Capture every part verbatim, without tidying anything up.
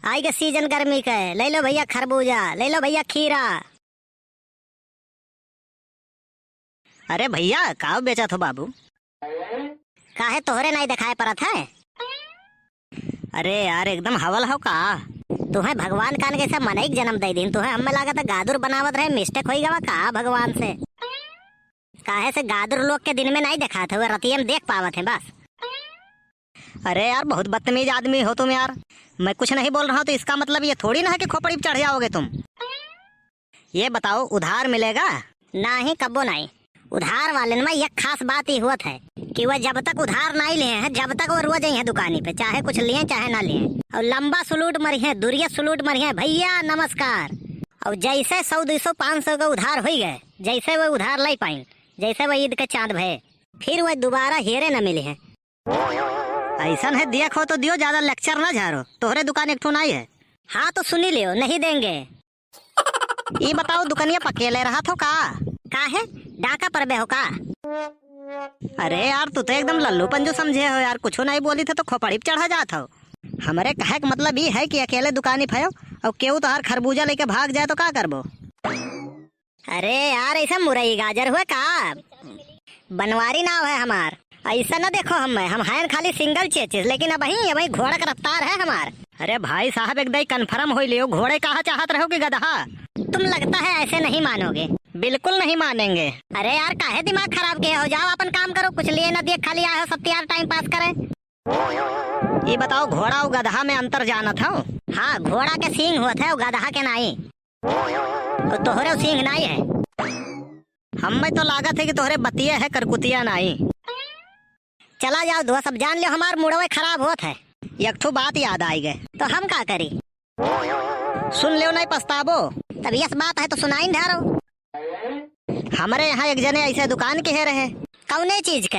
आइगे सीजन गर्मी के, लइ लो भइया खरबूजा, लइ लो भइया खीरा। अरे भइया, काव बेचत हो बाबू? काहे तोहरे नाहीं देखाए परत है? अरे यार, एकदम हवल हो का? तुहें भगवान कान के सब मनई के जन्म दइ दीन, तुहें हमें लागत है गादुर बनावत रहे, mistake होइ गवा का भगवान से? काहे से गादुर लोग के दिन में नाहीं देखात है, रतिया में देख पावत है बस। अरे यार, बहुत बदतमीज आदमी हो तुम यार। मैं कुछ नहीं बोल रहा हूँ तो इसका मतलब ये थोड़ी ना है कि खोपड़ी पे चढ़ जाओगे तुम। ये बताओ, उधार मिलेगा? नाहीं, कब्बो नाहीं। उधार वालेन में एक खास बात ई होत है कि वह जब तक उधार नाहीं लिहे हैं, जब तक वो रोज अइहें दुकानी पे, चाहे कुछ लिहे चाहे ना लिहे। और लंबा सलूट मरिहें, दुरिया सलूट मरिहें, "भइया नमस्कार।" और जैसे सौ, दुइ सौ, पाँच सौ का उधार होइ गए, जैसे वो उधार लइ पाइन, जैसे वो ईद के चाँद भए, फिर वो दुबारा हेरे न मिलिहें। अइसन है, देखो तो दियो, ज्यादा lecture ना झारो। तोहरे दुकान एक ठो नाहीं है। हाँ तो सुनी लियो, नहीं देंगे। ई बताओ, दुकनिया पकेले रहत हो का? काहे? डाका परबे हो का? अरे यार, तू तो एकदम लल्लू पंजू समझे हो यार, कुछो नाहीं बोली थे तो खोपड़ी पे चढ़ा जात हो। हमरे कहे के मतलब ई है कि अकेले दुकानी पे हो और केहू तोहार खरबूजा लेके भाग जाए तो का करबो? अरे यार, ऐसा मुरई गाजर हुए का? बनवारी नाव है हमार। ऐसा न देखो हमें, हम हैं खाली single चेचिस, लेकिन अबहीं, अबहीं घोड़ा का रफ्तार है हमार। अरे भाई साहब, एक दाई confirm होइ लियो, घोड़े कहा चाहत रहो कि गदहा? तुम लगता है ऐसे नहीं मानोगे। बिल्कुल नहीं मानेंगे। अरे यार, काहे दिमाग खराब किए हो? जाओ अपन काम करो, कुछ लिए न दिए, खाली आए हो सब तैयार time pass करे। ये बताओ, घोड़ा और गदहा में अंतर जानत हो? हाँ, घोड़ा के सींग होत है और गदहा के नाई। और तोहरे सींग नाई है। हमें तो लागत है कि तोहरे बतिया है करकुतिया नाई। चला जाओ दुआ, सब जान लियो हमार मुड़वे खराब होत है। एक ठो बात याद आइ गए। तो हम का करी? सुन लियो नाई पछताबो। तब यस बात है तो सुनाइन ढारो। हमरे यहाँ एक जने ऐसे दुकान किहे रहे। कौने चीज के?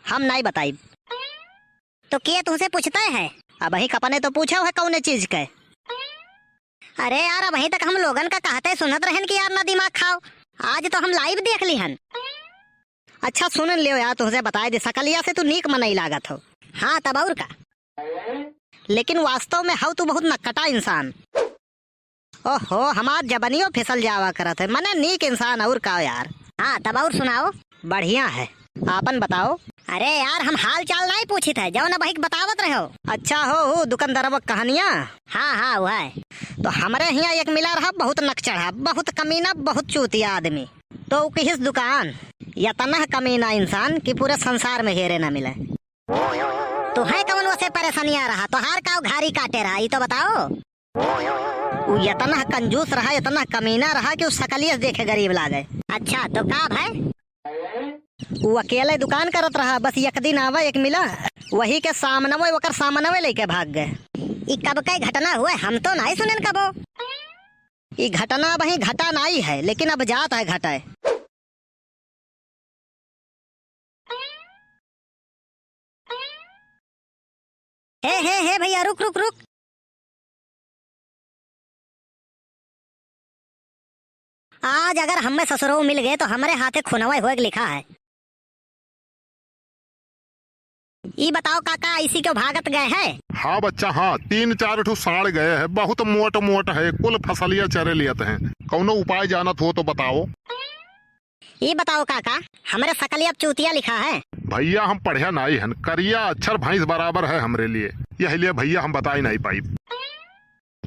हम नाई बताइब। तो के तुमसे पूछता है? अबहीं कपने तो पूछा है कौने चीज के। अरे यार, अबहीं तक हम लोगन का कहते सुनत रहन कि यार ना दिमाग खाओ, आज तो हम live देख लिहन। अच्छा सुन लियो यार, तुमसे बताए दे, सकलिया से तू नीक मनई लागत हो। हाँ तब और का। लेकिन वास्तव में हऊ तू बहुत नक्कटा इंसान। ओहो, हमार जबनियो फिसल जावा करत है, मने नीक इंसान और का यार। हाँ तब और सुनाओ। बढ़िया है, आपन बताओ। अरे यार, हम हाल चाल नाहीं पूछित है, जौन अबहिक बतावत रहो। अच्छा हो, हो दुकानदारवा कहनिया। हाँ हाँ वह है। तो हमरे हियाँ एक मिला रहा, बहुत नकचढ़ा, बहुत कमीना, बहुत चूतिया आदमी। तो उ किहिस दुकान, यतना कमीना इंसान कि पूरे संसार में हेरे ना मिले। तो है कौन वसे परेशानिया रहा, तोहार काव घारी काटे रहा, ई तो बताओ। उ यतना कंजूस रहा, यतना कमीना रहा कि उ सकलियस देखे गरीब लागे। अच्छा, तो का भाई? उ अकेले दुकान करत रहा, बस एक दिन आवा, एक मिला, वही के सामनवे, ओकर सामनवे लेके भाग गए। ई कब के घटना हुए, हम तो नाहीं सुनेन कबो। ई घटना अबहीं घटा नाहीं है, लेकिन अब जात है घटे। हे, हे, हे भइया, रुक, रुक, रुक। आज अगर हमें ससुरो मिल गए तो हमरे हाथे खुनवा होए के लिखा है। ई बताओ काका, ऐसी क्यों भागत गए है? हाँ बच्चा, हाँ, तीन चार ठो साँड़ गए है, बहुत मोट मोट है, कुल फसलिया चरे लियत हैं। कौनो उपाय जानत हो तो बताओ। ई बताओ काका, हमरे सकलिया पे चूतिया लिखा है? भइया हम पढ़्या नाहीं हन, करिया अच्छर भैंस बराबर है हमरे लिए, यही लिए भइया हम बताई नाहीं पाइब।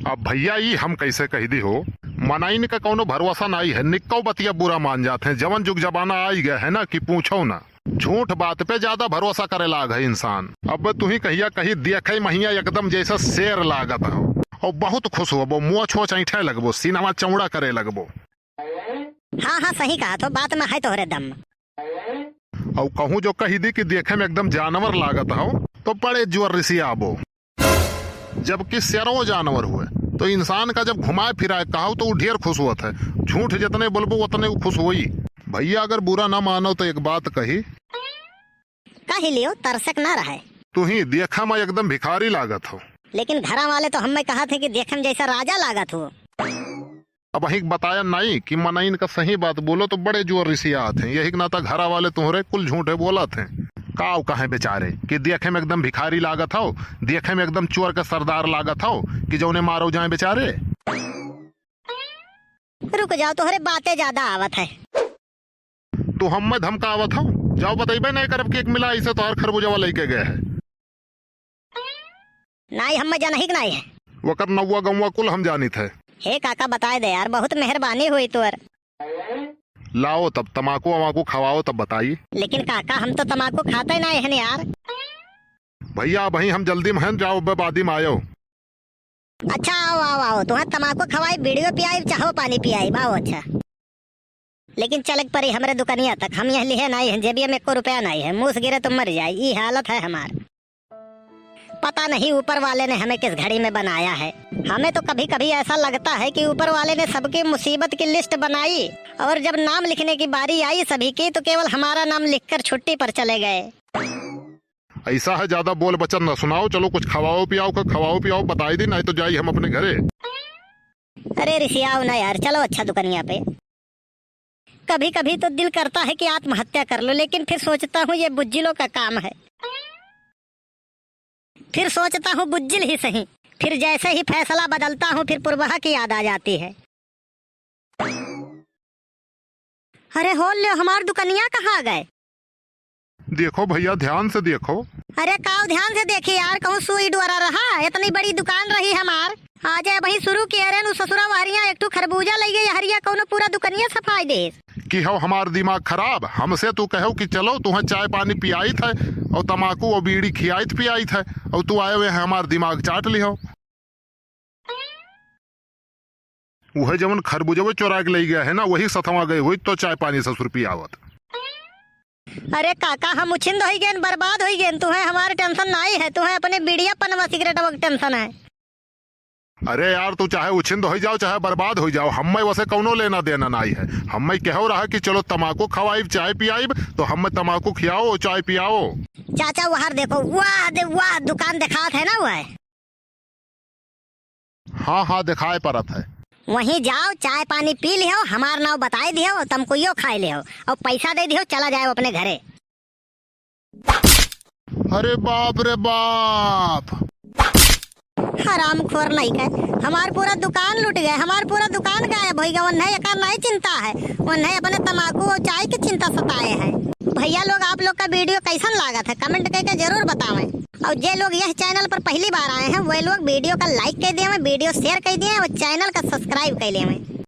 अब भइया ई हम कैसे कहि दी हो, मनइन का कौनो भरोसा नाहीं है, निक्को बतिया बुरा मान जात हैं, जवन जुग जमाना आइ गया है ना कि पूछो ना। झूठ बात पे ज्यादा भरोसा करे लाग है इंसान। अब तुहीं कहिया कही देखे महिया एकदम जैसे शेर लागत हो, और बहुत खुश होबो, मोछ ओछ ऐंठे लगबो, सीनवा चौड़ा करे लगबो। हाँ, हाँ, सही कहा तो, बात में है तोहरे दम। और कहूँ जो कहि दी कि देखे में एकदम जानवर लागत हो, तो बड़े जोर रिसियाबो। जबकि शेरवो जानवर हुए, तो इंसान का जब घुमाए फिराए कहो तो उ ढेर खुश होत है। झूठ जितने बोलबो उतने उ खुश होई। भइया अगर बुरा ना मानो तो एक बात कही। कहि लियो, तरसक ना रहे। तुहीं देखे में एकदम भिखारी लागत हो। लेकिन घरा वाले तो हमें कहत हैं कि देखे में जैसा राजा लागत हो। अबहिक बताया नाहीं कि मनइन का सही बात बोलो तो बड़े जोर रिसियात हैं, यही के नाता घरा वाले तुहरे कुल झूठे बोलत हैं। काव कहें बेचारे कि देखे में एकदम भिखारी लागत हो, देखे में एकदम चोर के सरदार लागत हो कि जौने मारो जाए बेचारे। रुक जाओ, तोहरे बातें ज्यादा आवत है। तू हम्मे धमकावत हो? जाओ बतइबे नहीं करब कि एक मिला ऐसे तोहर खरबूजवा लइके गए है। नाई, हम्मे जनहिक नाई है। वकर नौवा गौवा कुल हम जानित है। हे काका, बताए दे यार, बहुत मेहरबानी हुई तोर। लाओ तब तमाकू वमाकू खवाओ तब बताई। लेकिन काका, हम तो तमाकू खाते नाई हन यार। भैया, अबहीं हम जल्दी में हन, जाओ अब्बे बादी में आयो। अच्छा, आओ, आओ, आओ, तुहें तमाकू खवाई, बीड़ियो पियाई, चाहो पानी पियाई, आओ। अच्छा, लेकिन चलक परी हमरे दुकनिया तक, हम यह लिहे नाई हैं, जेबिया में एको रुपया नाई है, मूस गिरे तो मर जाए, ई हालत है हमार। पता नहीं ऊपर वाले ने हमें किस घड़ी में बनाया है। हमें तो कभी-कभी ऐसा लगता है कि ऊपर वाले ने सबकी मुसीबत की लिस्ट बनाई और जब नाम लिखने की बारी आई सभी की, तो केवल हमारा नाम लिखकर छुट्टी पर चले गए। ऐसा है, ज्यादा बोल बचन न सुनाओ, चलो कुछ खवाओ पियाओ, का खवाओ पियाओ बताई दी, नहीं तो जाई हम अपने घरे। अरे रिसियाओ ना यार, चलो अच्छा दुकनिया पे। कभी-कभी तो दिल करता है कि आत्महत्या कर लो, लेकिन फिर सोचता हूँ ये बुज्जिलों का काम है। फिर सोचता हूँ बुज्जिल ही सही, फिर जैसे ही फैसला बदलता हूँ फिर पुरबहा की याद आ जाती है। अरे हो ल्यो, हमार दुकनिया कहाँ गए? देखो भैया, ध्यान से देखो। अरे काव ध्यान से देखी यार, कहूँ सुई डोरा रहा, इतनी बड़ी दुकान रही हमार। आज अबहीं शुरू किए रहे, उ ससुरा वहरिया एक ठो खरबूजा लइगे, यहरिया कौनो पूरा दुकनिया सफाई दे। कि हो हमार दिमाग खराब, हमसे तू कहो कि चलो तुहें चाय पानी पियाइत है और तमाकू और बीड़ी खियाइत पियाइत है और तू आए हुए हैं हमार दिमाग चाट लिहो। उहे जवन खरबूजवे चोरा के लइ गया है ना, वही सथवा गए हुई तो चाय पानी ससुर पियावत। अरे काका, हम उछिंद होई गेन, बर्बाद होई गेन, तुहें हमार टेंशन नाई है, तुहें अपने बीड़िया पनवा सिगरेटवा के टेंशन है। अरे यार, तू चाहे उछिंद होई जाओ, चाहे बर्बाद होई जाओ, हम्मे वसे कौनो लेना देना नाई है। हम्मे कहो रहा कि चलो तमाकू खवाइब, चाय पियाइब, तो हम्मे तमाकू खियाओ, चाय पियाओ। चाचा, वहार देखो, वाह दे वाह, दुकान देखात है ना वह। हाँ, हाँ, देखाए परत है। वहीं जाओ, चाय पानी पी लिहो, हमार नाव बताए दिहो, तमकुइयो खाए लिहो, और पैसा दे दिहो, चला जाए अपने घरे। अरे बाप रे बाप। हरामखोर नहीं के, हमार पूरा दुकान लूट गए, हमार पूरा दुकान गायब होई गए। उन्हें एकर नहीं चिंता है, उन्हें अपने तमाकू और चाय की चिंता सताए है। भैया लोग, आप लोग का वीडियो कैसन लागत है, कमेंट करके जरूर बतावें। और जे लोग यह चैनल पर पहली बार आए हैं, वे लोग वीडियो का लाइक कर देवें, वीडियो शेयर कर देवें और चैनल का सब्सक्राइब कर लेवें।